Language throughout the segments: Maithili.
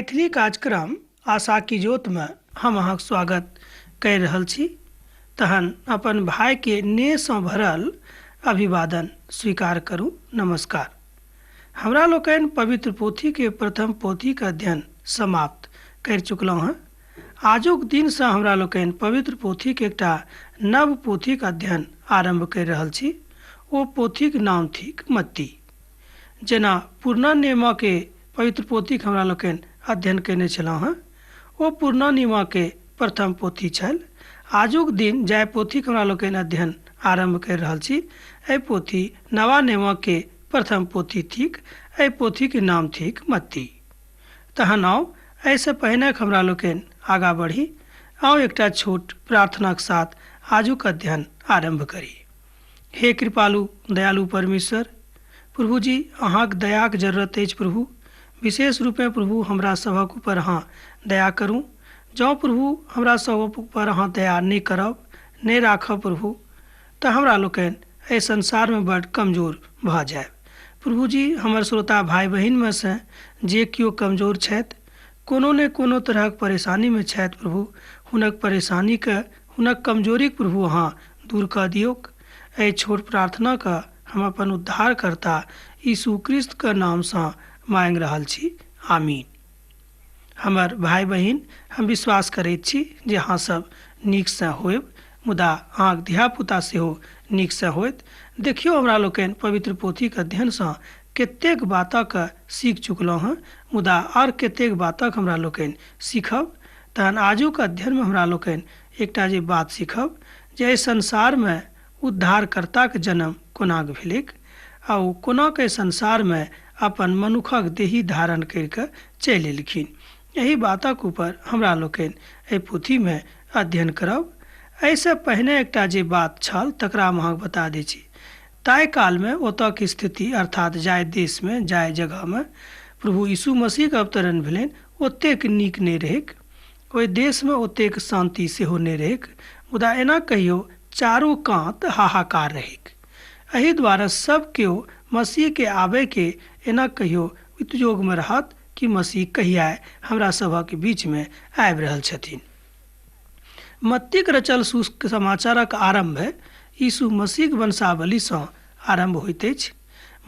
मैथिली कार्यक्रम आशा की ज्योत में हम अहाँक स्वागत करि रहल छी। तहन अपन भाई के नेहसँ भरल अभिवादन स्वीकार करू। नमस्कार। हमरा लोकनि पवित्र पोथी के प्रथम पोथी के अध्ययन समाप्त करि चुकलहुँ हँ। आजुक दिनसँ हमरा लोकनि पवित्र पोथी के एकटा नव पोथीक अध्ययन आरम्भ करि रहल छी। ओ पोथीक नाम थिक मत्ती। जेना पुरना नियमके के पवित्र पोथीक हमरा लोकनि अध्ययन कयने छलहुँ हँ, ओ पुरना नियमके प्रथम पोथी छल। आजुक दिन जाहि पोथीक हमरा लोकनि अध्ययन आरम्भ करि रहल छी, एहि पोथी नवा नियमके प्रथम पोथी थिक। एहि पोथीके नाम थिक मत्ती। तहन आउ एहिसँ पहिने हमरा लोकनि आगाँ बढ़ी, आउ एकटा छोट प्रार्थनाक साथ आजुक अध्ययन आरम्भ करी। हे कृपालु दयालु परमेश्वर प्रभु जी, अहाँक दयाक जरूरत अछि प्रभु। विशेष रूपे प्रभु हमरा सभक ऊपर अहाँ दया करू। जँ प्रभु हमरा सभक ऊपर अहाँ दया नहि करब, नहि राखब प्रभु, तऽ हमरा लोकनि एहि संसारमे बड्ड कमजोर भऽ जायब। प्रभु जी, हमर श्रोता भाई बहिनमे सँ जे केओ कमजोर छथि, कोनो ने कोनो तरहक परेशानीमे छथि प्रभु, हुनक परेशानीके, हुनक कमजोरीके प्रभु अहाँ दूर कऽ दियौक। एहि छोट प्रार्थनाके हम अपन उद्धारकर्ता यीशु क्रिस्तके नामसँ मांगि रहल छी, आमीन। हमर भाई बहिन, हम विश्वास करैत छी जे अहाँ सब नीकसँ होयब, मुदा अहाँक धियापुता सेहो नीकसँ होयत। देखियौ हमरा लोकनि पवित्र पोथीक अध्ययनसँ कतेक बातक सीख चुकलहुँ हँ, मुदा आर कतेक बातक हमरा लोकनि सीखब। तहन आजुक अध्ययनमे हमरा लोकनि एकटा जे बात सीखब जे एहि संसारमे उद्धारकर्ताक जन्म कोना भेलैक आ ओ कोना के संसारमे अपन मनुखक देही धारण करि कऽ चलि एलखिन। एहि बातक ऊपर हमरा लोकनि एहि पोथीमे अध्ययन करब। एहिसँ पहिने एकटा जे बात छल तकरा हम अहाँके बता दै छी। ताहि कालमे ओतऽके स्थिति, अर्थात जाहि देशमे जाहि जगहमे प्रभु यीशु मसीहके अवतरण भेलनि, ओतेक नीक नहि रहैक। ओहि देशमे ओतेक शान्ति सेहो नहि रहैक, मुदा एना कहियो चारू कात हाहाकार रहैक। एहि दुआरे सब केओ मसीहके आबैके एना कहियो उद्योगमे रहत कि मसीह कहिया हमरा सभक बीचमे आबि रहल छथिन। मत्तीक रचल सुसमाचारक आरम्भ यीशु मसीहक वंशावलीसँ आरम्भ होइत अछि।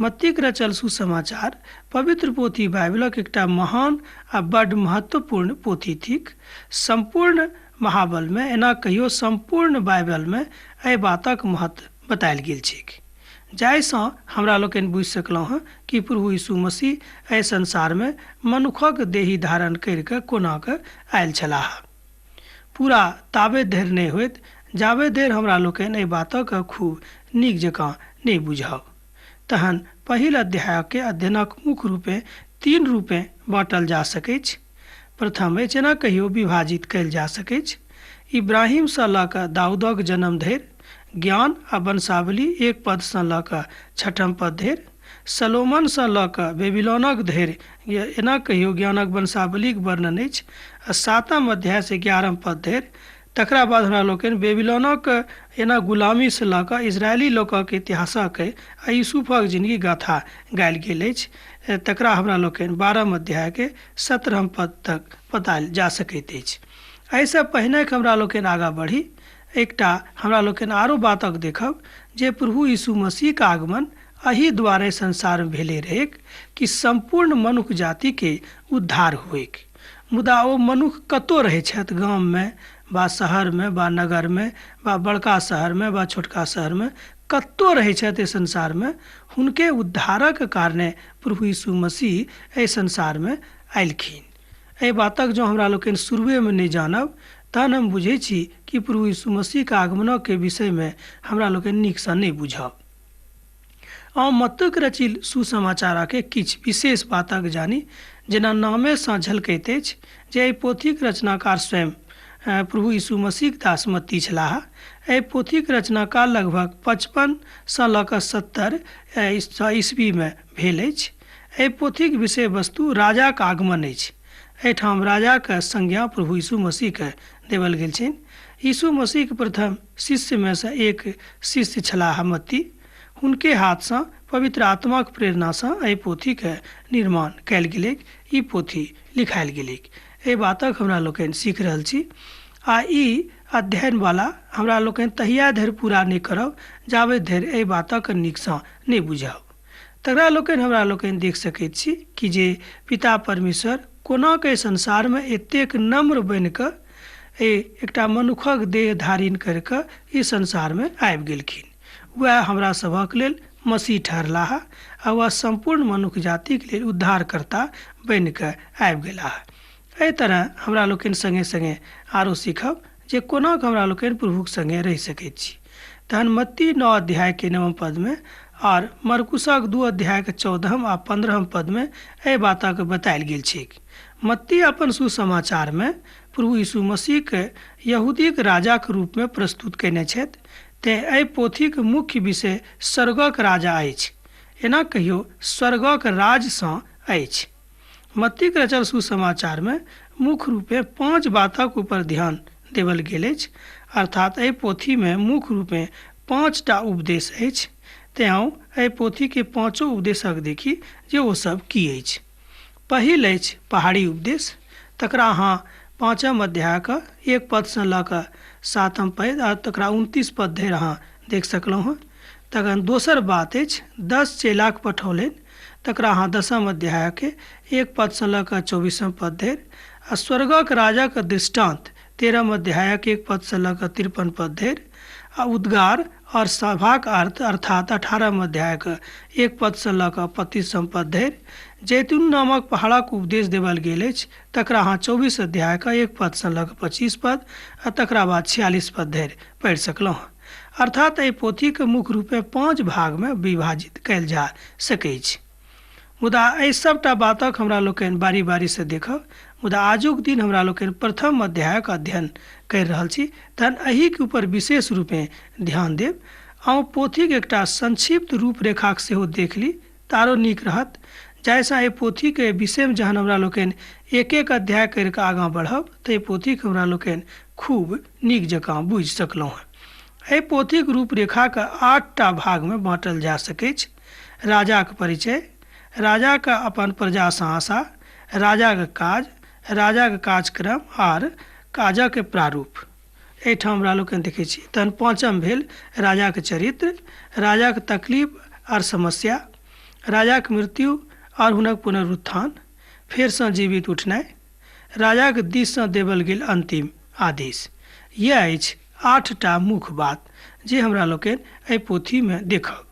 मत्तीक रचल सुसमाचार पवित्र पोथी बाइबलक एकटा महान आ बड्ड महत्वपूर्ण पोथी थिक। सम्पूर्ण महाबलमे, एना कहियो सम्पूर्ण बाइबलमे एहि बातक महत्व बतायल गेल छैक, जाहिसँ हमरा लोकनि बुझि सकलहुँ हँ कि प्रभु यीशु मसीह एहि संसारमे मनुखक देही धारण करि कऽ कोना कऽ आयल छलाह। पूरा ताबे धरि नहि होइत जाबे धरि हमरा लोकनि एहि बातक खूब नीक जकाँ नहि बुझब। तहन पहिल अध्यायके अध्ययनक मुख्य रूपे तीन रूपे बाँटल जा सकैछ। प्रथम अछि, एना कहियो विभाजित कयल जा सकैछ, इब्राहिमसँ लऽ कऽ दाऊदक जन्म धरि, ज्ञान आ वंशावली एक पदसँ लऽ कऽ छठम पद धरि, सलोमनसँ लऽ कऽ बेबीलोनक धरि, एना कहियो ज्ञानक वंशावलीक वर्णन अछि, आ 7म अध्यायसँ 11म पद धरि। तकरा बाद हमरा लोकनि बेबीलोनक एना गुलामीसँ लऽ कऽ इजरायली लोकक इतिहासक आ यूसुफक जिनगी गाथा गायल गेल अछि, तकरा हमरा लोकनि 12म अध्यायके 17म पद तक बतायल जा सकैत अछि। एहिसँ पहिने हमरा लोकनि आगाँ बढ़ी, एकटा हमरा लोकनि आरो बातक देखब जे प्रभु यीशु मसीहक आगमन एहि दुआरे संसारमे भेलै रहैक कि सम्पूर्ण मनुख जातिके उद्धार होइक। मुदा ओ मनुख कतहु रहै छथि, गाममे वा शहरमे वा नगरमे वा बड़का शहरमे वा छोटका शहरमे, कतहु रहै छथि एहि संसारमे, हुनके उद्धारक कारणे प्रभु यीशु मसीह एहि संसारमे अयलखिन। एहि बातक जँ हमरा लोकनि शुरुएमे नहि जानब तहन हम बुझै छी कि प्रभु यीशु मसीहके आगमनके विषयमे हमरा लोकनि नीकसँ नहि बुझब। आ मत्तीक रचिल सुसमाचारके किछु विशेष बातक जानी, जेना नामेसँ झलकैत अछि जे एहि पोथीक रचनाकार स्वयं प्रभु यीशु मसीहक दास मत्ती छलाह। एहि पोथीक रचनाकाल लगभग 55 सँ लऽ कऽ 70 ईस्वीमे भेल अछि। एहि पोथीक विषय वस्तु राजाक आगमन अछि। एहिठाम राजाक संज्ञा प्रभु यीशु मसीहके देवल गेल छनि। यीशु मसीहक प्रथम शिष्यमे सँ एक शिष्य छलाह मत्ती। हुनके हाथसँ पवित्र आत्माक प्रेरणासँ एहि पोथीके निर्माण कयल गेलैक। ई पोथी लिखायल गेलैक। एहि बातक हमरा लोकनि सीख रहल छी आ ई अध्ययन वाला हमरा लोकनि तहिया धरि पूरा नहि करब जाबे धरि एहि बातक नीकसँ नहि बुझब। तकरा लोकनि हमरा लोकनि देख सकैत छी कि जे पिता परमेश्वर कोना के संसारमे एतेक नम्र बनि कऽ एकटा मनुखक देह धारण करि कऽ ई संसारमे आबि गेलखिन। वएह हमरा सभक लेल मसीह ठहरलाह आ वह सम्पूर्ण मनुख जातिक लेल उद्धारकर्ता बनि कऽ आबि गेलाह। एहि तरह हमरा लोकनि सङ्गे सङ्गे आरो सीखब जे कोना हमरा लोकनि प्रभुक सङ्गे रहि सकैत छी। तहन मत्ती 9 अध्यायके 9 पदमे और मरकुसक 2 अध्यायके 14 आ 15 पदमे एहि बातक बतायल गेल छैक। मत्ती अपन सुसमाचारमे प्रभु यीशु मसीहके यहूदीक राजाक रूपमे प्रस्तुत कयने छथि। तेँ एहि पोथीक मुख्य विषय स्वर्गक राजा अछि, एना कहियो स्वर्गक राजसँ अछि। मत्तीक रचल सुसमाचारमे मुख्य रूपे 5 बातक ऊपर ध्यान देवल गेल अछि, अर्थात एहि पोथीमे मुख्य रूपे 5टा उपदेश अछि। तेँ एहि पोथीके 5 उपदेशक देखी जे ओ सब की अछि। पहिल अछि पहाड़ी उपदेश, तकरा अहाँ 5 अध्यायके 1 पदसँ लऽ कऽ 7 पद आ तकरा 29 पद धरि अहाँ देख सकलहुँ हँ। तखन दोसर बात अछि 10 चेलाक पठौलनि, तकरा अहाँ 10 अध्यायके 1 पदसँ लऽ कऽ 24 पद धरि आ स्वर्गक राजाक दृष्टान्त 13 अध्यायक 1 पदसँ लऽ कऽ 53 पद धरि आ उद्गार और सभाक अर्थ अर्थात 18 अध्यायक 1 पदसँ लऽ कऽ 25 पद धरि। जैतून नामक पहाड़क उपदेश देवल गेल अछि, तकरा अहाँ 24 अध्यायक 1 पदसँ लऽ कऽ 25 पद आ तकरा बाद 46 पद धरि पढ़ि सकलहुँ। अर्थात एहि पोथीके मुख्य रूपे 5 भागमे विभाजित कयल जा सकैछ। मुदा एहि सभटा बातक हमरा लोकनि बारी बारीसँ देखब, मुदा आजुक दिन हमरा लोकनि प्रथम अध्यायक अध्ययन करि रहल छी, तहन एहिके ऊपर विशेष रूपे ध्यान देब। अहाँ पोथीक एकटा संक्षिप्त रूपरेखाक सेहो देख ली तऽ आरो नीक रहत, जाहिसँ एहि पोथीके विषयमे जहन हमरा लोकनि एक एक अध्याय करि कऽ आगाँ बढ़ब तऽ एहि पोथीके हमरा लोकनि खूब नीक जकाँ बुझि सकलहुँ हँ। एहि पोथीक रूपरेखाके 8टा भागमे बाँटल जा सकैछ। राजाक परिचय, राजाके अपन प्रजासँ आशा, राजाक काज, राजाक कार्यक्रम आर काजक प्रारूप। एहिठाम हमरा लोकनि देखै छी। तहन 5 भेल राजाक चरित्र, राजाक तकलीफ आर समस्या, राजाक मृत्यु और हुनक पुनरुत्थान, फेरसँ जीवित उठनाइ, राजाक दिससँ देवल गेल अंतिम आदेश। यह अछि 8टा मुख्य बात जे हमरा लोकनि एहि पोथीमे देखब।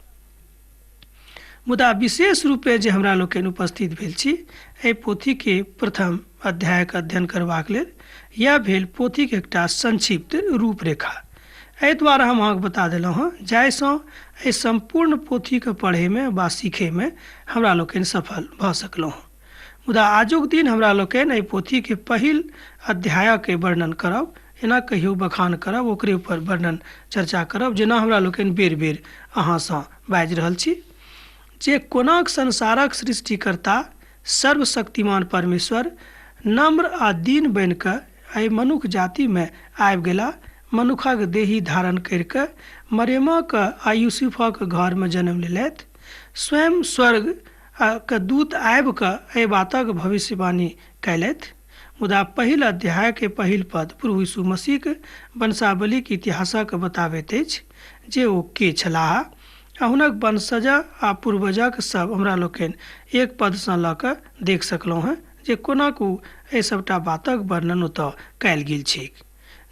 मुदा विशेष रूपे जे हमरा लोकनि उपस्थित भेल छी एहि पोथीके प्रथम अध्यायक अध्ययन करबाक लेल, यह भेल पोथीके एकटा संक्षिप्त रूपरेखा। एहि द्वारा हम अहाँके बता देलहुँ हँ जाहिसँ एहि सम्पूर्ण पोथीके पढ़ैमे वा सीखैमे हमरा लोकनि सफल भऽ सकलहुँ। मुदा आजुक दिन हमरा लोकनि एहि पोथीके पहिल अध्यायके वर्णन करब, एना कहियो बखान करब, ओकरे ऊपर वर्णन चर्चा करब, जेना हमरा लोकनि बेर बेर अहाँसँ बाजि रहल छी जे कोनाक संसारक सृष्टिकर्ता सर्वशक्तिमान परमेश्वर नम्र आ दीन बनि कऽ एहि मनुख जातिमे आबि गेला, मनुखक देही धारण करि कऽ मरियमक आ यूसुफक घरमे जन्म लेलथि, स्वयं स्वर्ग के दूत आबि कऽ एहि बातक भविष्यवाणी कयलथि। मुदा पहिल अध्यायके पहिल पद प्रभु यीशु मसीहक वंशावलीक इतिहासक बताबैत अछि जे ओ के छलाह आ हुनक वंशज आ पूर्वजक सब हमरा लोकनि 1 पदसँ लऽ कऽ देख सकलहुँ हँ जे कोना ओ एहि सभटा बातक वर्णन ओतऽ कयल गेल छैक।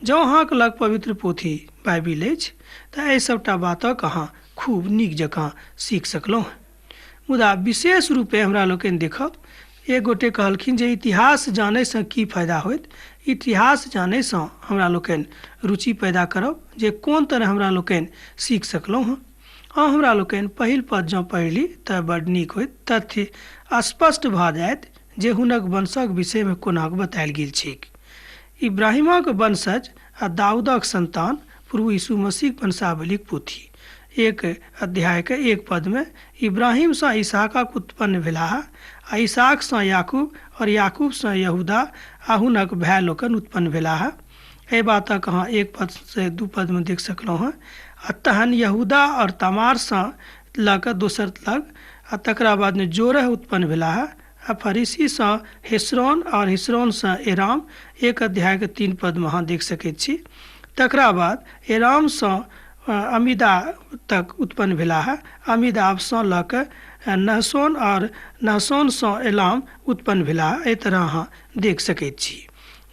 जँ अहाँके लग पवित्र पोथी बाइबिल अछि तऽ एहि सभटा बातक अहाँ खूब नीक जकाँ सीख सकलहुँ। मुदा विशेष रूपे हमरा लोकनि देखब, एक गोटे कहलखिन जे इतिहास जानैसँ की फायदा होइत, इतिहास जानैसँ हमरा लोकनि रुचि पैदा करब जे कोन तरह हमरा लोकनि सीख सकलहुँ हँ। अहाँ हमरा लोकनि पहिल पद जँ पढ़ि ली तऽ बड्ड नीक होइत, तथ्य स्पष्ट भऽ जायत जे हुनक वंशक विषयमे कोना बतायल गेल छैक। इब्राहिमक वंशज आ दाऊदक संतान प्रभु यीशु मसीहक वंशावलीक पोथी 1 अध्यायके 1 पदमे इब्राहिमसँ इसहाकक उत्पन्न भेलाह आ इसहाकसँ याकूब और याकूबसँ यहूदा आ हुनक भाय लोकनि उत्पन्न भेलाह। एहि बातक अहाँ 1 पदसँ 2 पदमे देख सकलहुँ हँ। आ तहन यहूदा और तमारसँ लऽ कऽ दोसर लग आ तकरा बादमे जोरह उत्पन्न भेलाह आ फरीसीसँ हेस्रोन और हेस्रोनसँ एराम, 1 अध्याय के 3 पद में अहाँ देख सकैत छी। तकरा बाद एरामसँ अमीदा तक उत्पन्न भेलाह, अमीदाबसँ लऽ कऽ नहसोन और नहसोनसँ एलाम उत्पन्न भेलाह। एहि तरह अहाँ देख सकैत छी।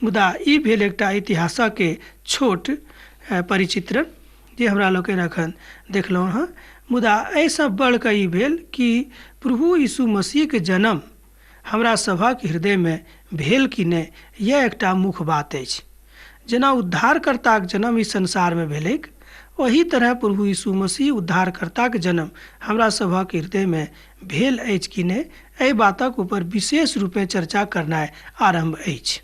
मुदा ई भेल एकटा इतिहासके छोट परिचित्रण जे हमरा लोकनि एखन देखलहुँ हँ। मुदा एहिसँ बढ़िकऽ ई भेल कि प्रभु यीशु मसीहके जन्म हमरा सभक हृदयमे भेल कि नहि, यह एकटा मुख्य बात अछि। जेना उद्धारकर्ताक जन्म इस संसारमे भेलैक, ओही तरह प्रभु यीशु मसीह उद्धारकर्ताक जन्म हमरा सभक हृदयमे भेल अछि कि नहि, एहि बातक ऊपर विशेष रूपे चर्चा करनाइ आरम्भ अछि।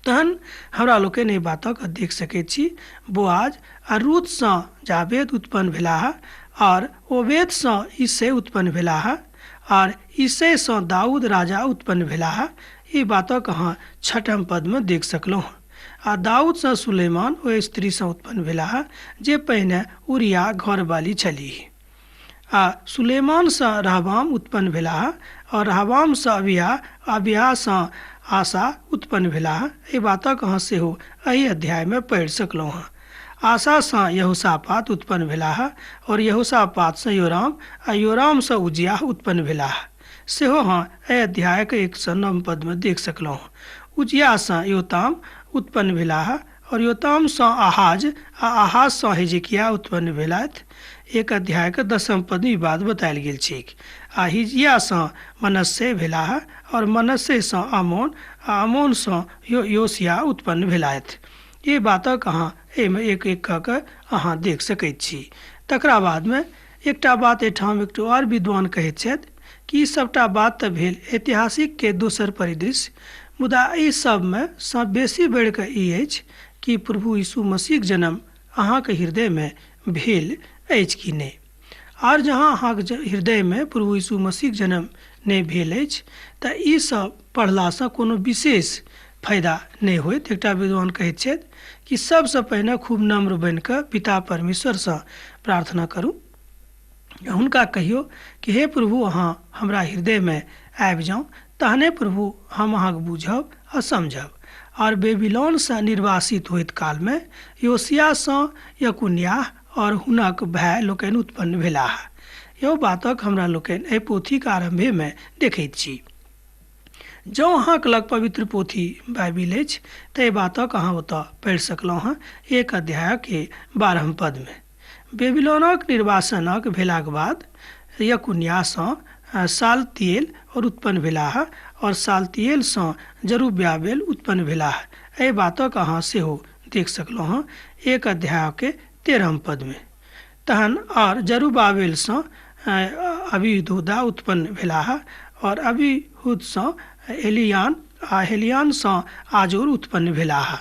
तहन हमरा लोकनि एहि बातक देख सकैत छी। बोआज आ रूथसँ जाबेद उत्पन्न भेलाह और ओबेदसँ ईसै उत्पन्न भेलाह और ईसैसँ दाऊद राजा उत्पन्न भेलाह। ई बातक अहाँ 6 पदमे देख सकलहुँ। आ दाऊदसँ सुलेमान ओहि स्त्रीसँ उत्पन्न भेलाह जे पहिने उरिया घरवाली छलीह। आ सुलेमानसँ रहबाम उत्पन्न भेलाह और रहबामसँ अबिया, अबियासँ आशा उत्पन्न भेलाह। एहि बातक अहाँ सेहो एहि अध्यायमे पढ़ि सकलहुँ हँ। आशासँ यहोशापात उत्पन्न भेलाह और यहोशापातसँ योराम आ योरामसँ उजियाह उत्पन्न भेलाह। सेहो अहाँ एहि अध्यायके 1 से 9 पदमे देख सकलहुँ। उजियासँ योताम उत्पन्न भेलाह और योतामसँ आहाज आ आहाजसँ हिजकिया उत्पन्न भेलथि। 1 अध्यायके 10 पदमे ई बात बतायल गेल छैक। आ हिजियासँ मनस्से भेलाह और मनस्सेसँ आमोन आ आमोनसँ योशिया उत्पन्न भेलथि। ई बातक अहाँ एहिमे एक एक कऽ कऽ अहाँ देख सकैत छी। तकरा बादमे एकटा बात एहिठाम एकटा आओर विद्वान कहैत छथि कि ई सभटा बात तऽ भेल ऐतिहासिकके दोसर परिदृश्य, मुदा एहि सबमे सँ बेसी बढ़िकऽ ई अछि कि प्रभु यीशु मसीहक जन्म अहाँके हृदयमे भेल अछि कि नहि। आर जहाँ अहाँके हृदयमे प्रभु यीशु मसीहक जन्म नहि भेल अछि तऽ ई सब पढ़लासँ कोनो विशेष फायदा नहि होइत। एकटा विद्वान कहैत छथि कि सबसँ पहिने खूब नम्र बनिकऽ पिता परमेश्वरसँ प्रार्थना करू, हुनका कहियौ कि हे प्रभु अहाँ हमरा हृदयमे आबि जाउ, तहने प्रभु हम अहाँके बुझब आ समझब। और बेबीलोनसँ निर्वासित होइत कालमे योशियासँ यकुन्याह और हुनक भाय लोकनि उत्पन्न भेलाह। यो बातक हमरा लोकनि एहि पोथीके आरम्भेमे देखैत छी। जँ अहाँके लग पवित्र पोथी बाइबिल अछि तऽ एहि बातक अहाँ ओतऽ पढ़ि सकलहुँ हँ 1 अध्यायके 12 पदमे। बेबीलोनक निर्वासनक भेलाक बाद यकुन्याहसँ सालतिएल और उत्पन्न भेलाह और सालतिएलसँ जरुब्बाबेल उत्पन्न भेलाह। एहि बातक अहाँ सेहो देख सकलहुँ हँ 1 अध्यायके 13 पदमे। तहन और जरुब्बाबेलसँ अबीहूदा उत्पन्न भेलाह और अबीहूदसँ एलियान आ हेलियानसँ आजोर उत्पन्न भेलाह।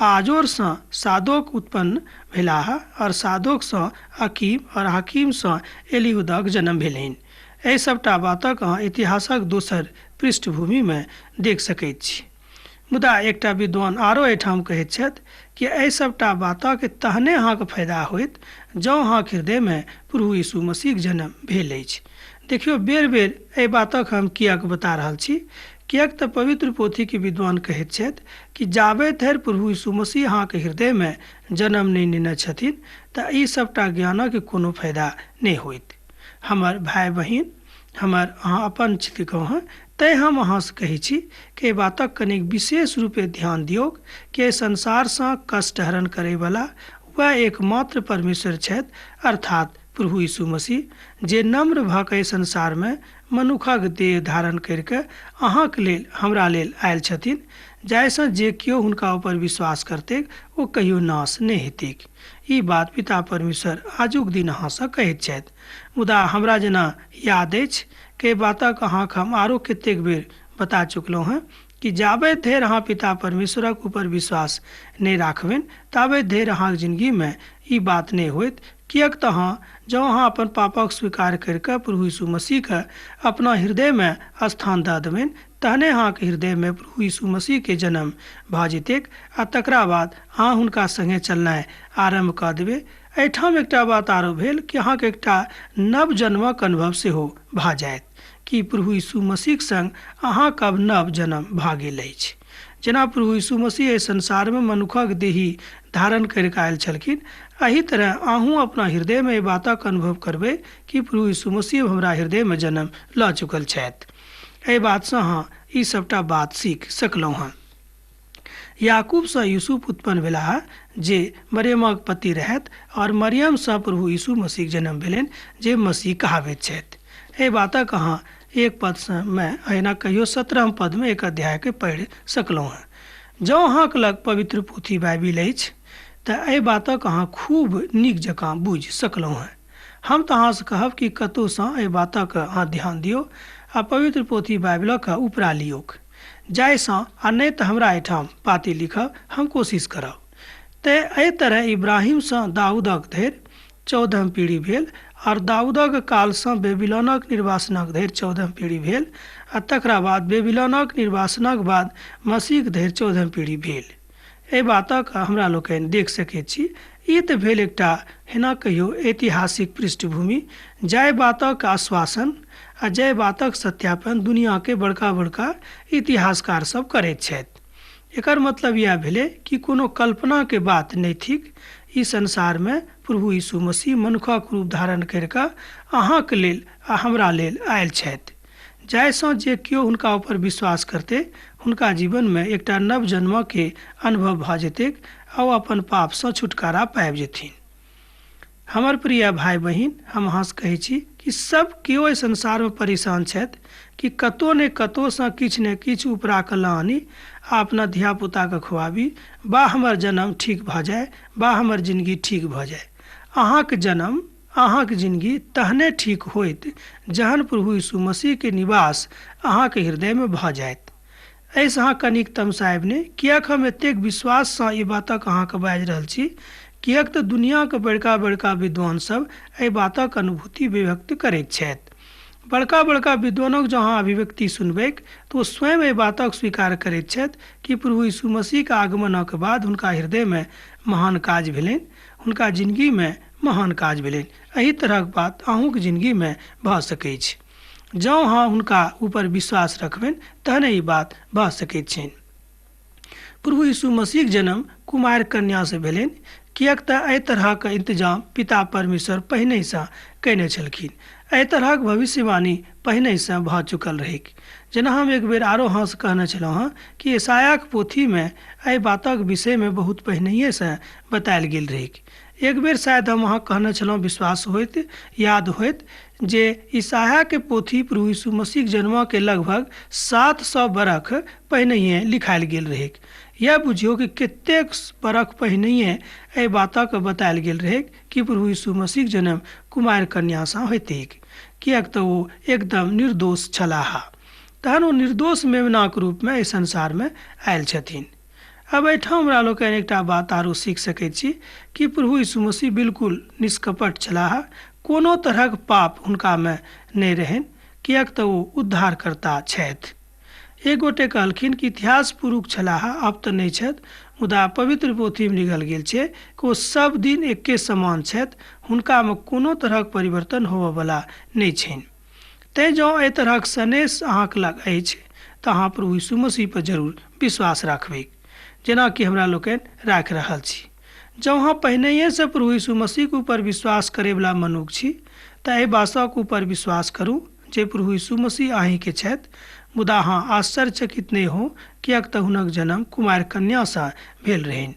आजोरसँ सादोक उत्पन्न भेलाह और सादोकसँ अकीम और हकीमसँ एलिहूदक जन्म भेलनि। एहि सभटा बातक अहाँ इतिहासक दोसर पृष्ठभूमिमे देख सकैत छी। मुदा एकटा विद्वान आरो एहिठाम कहैत छथि कि एहि सभटा बातक तहने अहाँके फायदा होइत जँ अहाँके हृदयमे प्रभु यीशु मसीहक जन्म भेल अछि। देखियौ, बेर बेर एहि बातक हम किएक बता रहल छी, किएक तऽ पवित्र पोथीके विद्वान कहैत छथि कि जाबे धरि प्रभु यीशु मसीह अहाँके हृदयमे जन्म नहि नेने छथिन तऽ ई सभटा ज्ञानक कोनो फायदा नहि होइत। हमर भाय बहिन, हमर अहाँ अपन छिकौ हँ, तैँ हम अहाँसँ कहै छी कि एहि बातक कनिक विशेष रूपे ध्यान दियौक कि एहि संसारसँ कष्ट हरण करैवला वएह एकमात्र परमेश्वर छथि, अर्थात प्रभु यीशु मसीह, जे नम्र भऽ कऽ एहि संसारमे मनुखक देह धारण करिके अहाँके लेल हमरा लेल आयल छथिन, जाहिसँ जे केओ हुनका ऊपर विश्वास करतैक ओ कहियो नाश नहि हेतैक। ई बात पिता परमेश्वर आजुक दिन अहाँसँ कहैत छथि। मुदा हमरा जेना याद अछि कि एहि बातक अहाँके हम आरो कतेक बेर बता चुकलहुँ हँ कि जाबे धरि अहाँ पिता परमेश्वरक ऊपर विश्वास नहि राखबनि ताबे धरि अहाँके जिंदगीमे ई बात नहि होइत। किएक तऽ अहाँ जँ अहाँ अपन पापक स्वीकार करिके प्रभु यीशु मसीहके अपना हृदयमे स्थान दऽ देबनि तहने अहाँके हृदयमे प्रभु यीशु मसीहके जन्म भऽ जेतैक आ तकरा बाद अहाँ हुनका सङ्गे चलनाइ आरम्भ कऽ देबै। एहिठाम एकटा बात आरो भेल कि अहाँके एकटा नव जन्मक अनुभव सेहो भऽ जायत। कि प्रभु यीशु मसीहक संग अहाँक अब नव जन्म भऽ गेल अछि। जेना प्रभु यीशु मसीह एहि संसारमे मनुखक देही धारण करि कऽ आयल छलखिन, एहि तरह अहूँ अपना हृदयमे एहि बातक अनुभव करबै कि प्रभु यीशु मसीह हमरा हृदयमे जन्म लऽ चुकल छथि। एहि बातसँ अहाँ ई सभटा बात सीख सकलहुँ हँ। याकूबसँ यूसुफ उत्पन्न भेलाह जे मरियमक पति रहथि, और मरियमसँ प्रभु यीशु मसीहक जन्म भेलनि जे मसीह कहाबैत छथि। एहि बातक अहाँ एक पदसँ मे एना कहियो 17 पदमे एक अध्यायके पढ़ि सकलहुँ हँ। जँ अहाँके लग पवित्र पोथी बाइबिल अछि तऽ एहि बातक अहाँ खूब नीक जकाँ बुझि सकलहुँ हँ। हम तऽ अहाँसँ कहब कि कतहुसँ एहि बातक अहाँ ध्यान दियौ आ पवित्र पोथी बाइबिलक उपरा लियौक, जाहिसँ आ नहि तऽ हमरा एहिठाम पाती लिखब, हम कोशिश करब। तऽ एहि तरह इब्राहिमसँ दाऊदक धरि 14 पीढ़ी भेल, और दाऊदक कालसँ बेबीलोनक निर्वासनक धरि 14 पीढ़ी भेल, आ तकरा बाद बेबीलोनक निर्वासनक बाद मसीहक धरि 14 पीढ़ी भेल। एहि बातक हमरा लोकनि देख सकैत छी। ई तऽ भेल एकटा एना कहियो ऐतिहासिक पृष्ठभूमि, जाहि बातक आश्वासन आ जाहि बातक सत्यापन दुनियाके बड़का बड़का इतिहासकार सब करैत छथि। एकर मतलब इएह भेलै कि कोनो कल्पनाके बात नहि थिक। ई संसारमे प्रभु यीशु मसीह मनुखक रूप धारण करि कऽ अहाँके लेल आ हमरा लेल आयल छथि, जाहिसँ जे केओ हुनका ऊपर विश्वास करतै हुनका जीवनमे एकटा नव जन्मके अनुभव भऽ जेतैक आ ओ अपन पापसँ छुटकारा पाबि जेथिन। हमर प्रिय भाई बहिन, हम अहाँसँ कहै छी कि सब केओ एहि संसारमे परेशान छथि कि कतहु ने कतहुसँ किछु ने किछु उपरा कऽ लऽ आनी आ अपना धियापुताके खुआबी, बा हमर जन्म ठीक भऽ जाय, बा हमर जिनगी ठीक भऽ जाय। अहाँके जन्म, अहाँके जिनगी तहने ठीक होइत जहन प्रभु यीशु मसीहके निवास अहाँके हृदयमे भऽ जायत। एहिसँ अहाँ कनिक तमसायब नहि, किएक हम एतेक विश्वाससँ ई बातक अहाँके बाजि रहल छी, किएक तऽ दुनियाके बड़का बड़का विद्वान सब एहि बातक अनुभूति व्यक्त करैत छथि। बड़का बड़का विद्वानक जँ अहाँ अभिव्यक्ति सुनबैक तऽ ओ स्वयं एहि बातक स्वीकार करैत छथि कि प्रभु यीशु मसीहके आगमनक बाद हुनका हृदयमे महान काज भेलनि, हुनका जिनगीमे महान काज भेलनि। एहि तरहक बात अहूँके जिनगीमे भऽ सकैछ। जँ अहाँ हुनका ऊपर विश्वास रखबनि तहने ई बात भऽ सकैत छनि। प्रभु यीशु मसीहक जन्म कुमारि कन्यासँ भेलनि, किएक तऽ एहि तरहक इंतजाम पिता परमेश्वर पहिनहिसँ कयने छलखिन। एहि तरहक भविष्यवाणी पहिनहिसँ भऽ चुकल रहैक। जेना हम एक बेर आरो अहाँसँ कहने छलहुँ हँ कि ईसायाक पोथीमे एहि बातक विषयमे बहुत पहिनहिएसँ बतायल गेल रहैक। एक बेर शायद हम अहाँ कहने छलहुँ, विश्वास होइत याद होइत, जे ईसायाके पोथी प्रभु यीशु मसीहक जन्मके लगभग 700 बरख पहिनहिए लिखायल गेल रहैक। यह बुझियौ कि कतेक बरख पहिनहिए एहि बातक बतायल गेल रहैक कि प्रभु यीशु मसीहक जन्म कुमारि कन्यासँ होइतैक, किएक तऽ ओ एकदम निर्दोष छलाह। तहन ओ निर्दोष मेमनाक रूपमे एहि संसारमे आयल छथिन। अब एहिठाम हमरा लोकनि एकटा बात आरो सीख सकैत छी कि प्रभु यीशु मसीह बिल्कुल निष्कपट छलाह, कोनो तरहक पाप हुनकामे नहि रहनि, किएक तऽ ओ उद्धारकर्ता छथि। एक गोटे कहलखिन कि इतिहास पुरुष छलाह, अब तऽ नहि छथि, मुदा पवित्र पोथीमे लिखल गेल छै कि ओ सब दिन एके समान छथि, हुनकामे कोनो तरहक परिवर्तन होबयवला नहि छनि। तैँ जँ एहि तरहक सनेस अहाँके लग अछि तऽ अहाँ प्रभु यीशु मसीह पर जरूर विश्वास राखबै, जेना कि हमरा लोकनि राखि रहल छी। जँ अहाँ पहिनहिएसँ प्रभु यीशु मसीहके ऊपर विश्वास करैवला मनुख छी तऽ एहि बातक ऊपर विश्वास करू जे प्रभु यीशु मसीह अहीँके छथि। मुदा अहाँ आश्चर्यचकित नहि हो, किएक तऽ हुनक जन्म कुमारि कन्यासँ भेल रहनि।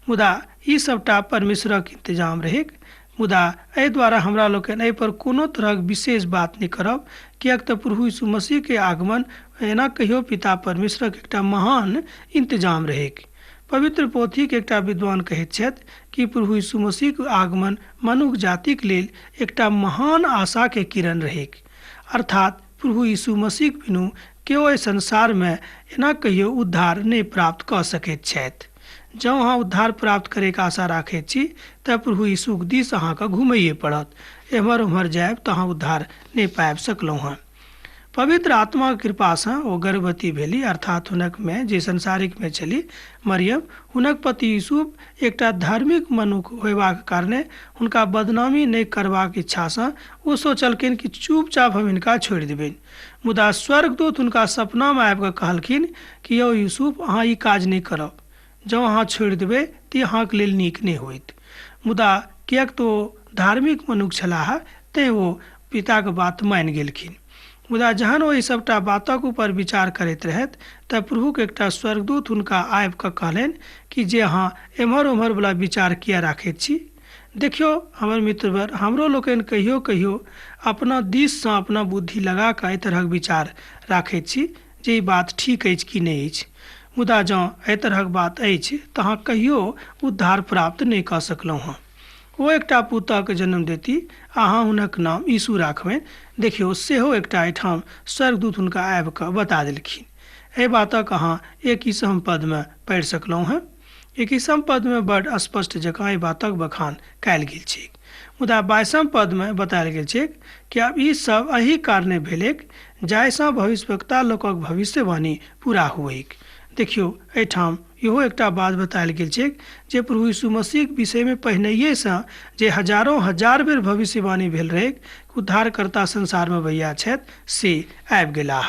मुदा ई सभटा परमेश्वरक इंतजाम रहैक। मुदा एहि द्वारा हमरा लोकनि एहि पर कोनो तरहक विशेष बात नहि करब, किएक तऽ प्रभु यीशु मसीहके आगमन एना कहियो पिता परमेश्वरक एकटा महान इंतजाम रहैक। पवित्र पोथीके एकटा विद्वान कहैत छथि कि प्रभु यीशु मसीहके आगमन मनुख जातिक लेल एकटा महान आशाके किरण रहैक। अर्थात प्रभु यीशु मसीह बिनु केओ एहि संसारमे एना कहियो उद्धार नहि प्राप्त कऽ सकैत छथि। जँ अहाँ उद्धार प्राप्त करैके आशा राखैत छी तऽ प्रभु यीशुक दिस अहाँके घुमैए पड़त। एम्हर ओम्हर जायब तऽ अहाँ उद्धार नहि पाबि सकलहुँ हँ। पवित्र आत्माक कृपासँ ओ गर्भवती भेली, अर्थात हुनक माय जे संसारिक में छली मरियम। हुनक पति यूसुफ एकटा धार्मिक मनुख होयबाक कारणे हुनका बदनामी नहि करबाक इच्छासँ ओ सोचलखिन कि चुपचाप हम हिनका छोड़ि देबनि। मुदा स्वर्गदूत हुनका सपनामे आबि कऽ कहलखिन कि यौ यूसुफ, अहाँ ई काज नहि करब, जँ अहाँ छोड़ि देबै तऽ अहाँके लेल नीक नहि होइत। मुदा किएक तऽ ओ धार्मिक मनुख छलाह तेँ ओ पिताके बात मानि गेलखिन। मुदा जहन ओ ई सभटा बातक ऊपर विचार करैत रहथि तऽ प्रभुके एकटा स्वर्गदूत हुनका आबि कऽ कहलनि कि जे अहाँ एम्हर ओम्हरवला विचार किए राखैत छी। देखियौ हमर मित्रवर, हमरो लोकनि कहियो कहियो अपना दिससँ अपना बुद्धि लगा कऽ एहि तरहक विचार राखैत छी जे ई बात ठीक अछि कि नहि अछि। मुदा जँ एहि तरहक बात अछि तऽ अहाँ कहियो उद्धार प्राप्त नहि कऽ सकलहुँ हँ। ओ एकटा पुतहके जन्म देती, अहाँ हुनक नाम यीशु राखबनि। देखियौ सेहो एकटा एहिठाम स्वर्गदूत हुनका आबि कऽ बता देलखिन। एहि बातक अहाँ 21 पदमे पढ़ि सकलहुँ हँ। 21 पदमे बड स्पष्ट जकाँ एहि बातक बखान कयल गेल छैक। मुदा 22 पदमे बतायल गेल छैक कि आब ई सब एहि कारणे भेलैक जाहिसँ भविष्यवक्ता लोकक भविष्यवाणी पूरा हुएक। देखियौ एहिठाम इहो एकटा बात बतायल गेल छैक जे प्रभु यीशु मसीहक विषयमे पहिनहिएसँ जे हजारों हजार बेर भविष्यवाणी भेल रहैक उद्धारकर्ता संसारमे भैया छथि से आबि गेलाह।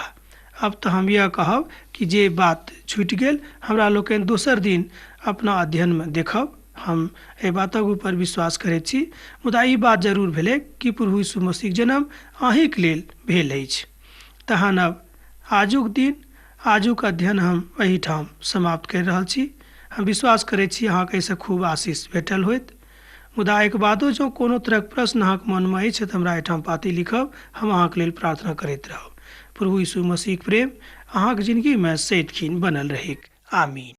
अब तऽ हम यह कहब कि जे बात छूटि गेल हमरा लोकनि दोसर दिन अपना अध्ययनमे देखब। हम एहि बातक ऊपर विश्वास करैत छी। मुदा ई बात जरूर भेलै कि प्रभु यीशु मसीहक जन्म अहीँके लेल भेल अछि। तहन अब आजुक दिन आजुक अध्ययन हम एहिठाम समाप्त करि रहल छी। हम विश्वास करैत छी अहाँके एहिसँ खूब आशीष भेटल होइत। मुदा एहिके बादो जँ कोनो तरहक प्रश्न अहाँके मनमे अछि तऽ हमरा एहिठाम पाती लिखब, हम अहाँके लेल प्रार्थना करैत रहब। प्रभु यीशु मसीहक प्रेम अहाँके जिनगीमे सदिखन बनल रहैक। आमीन।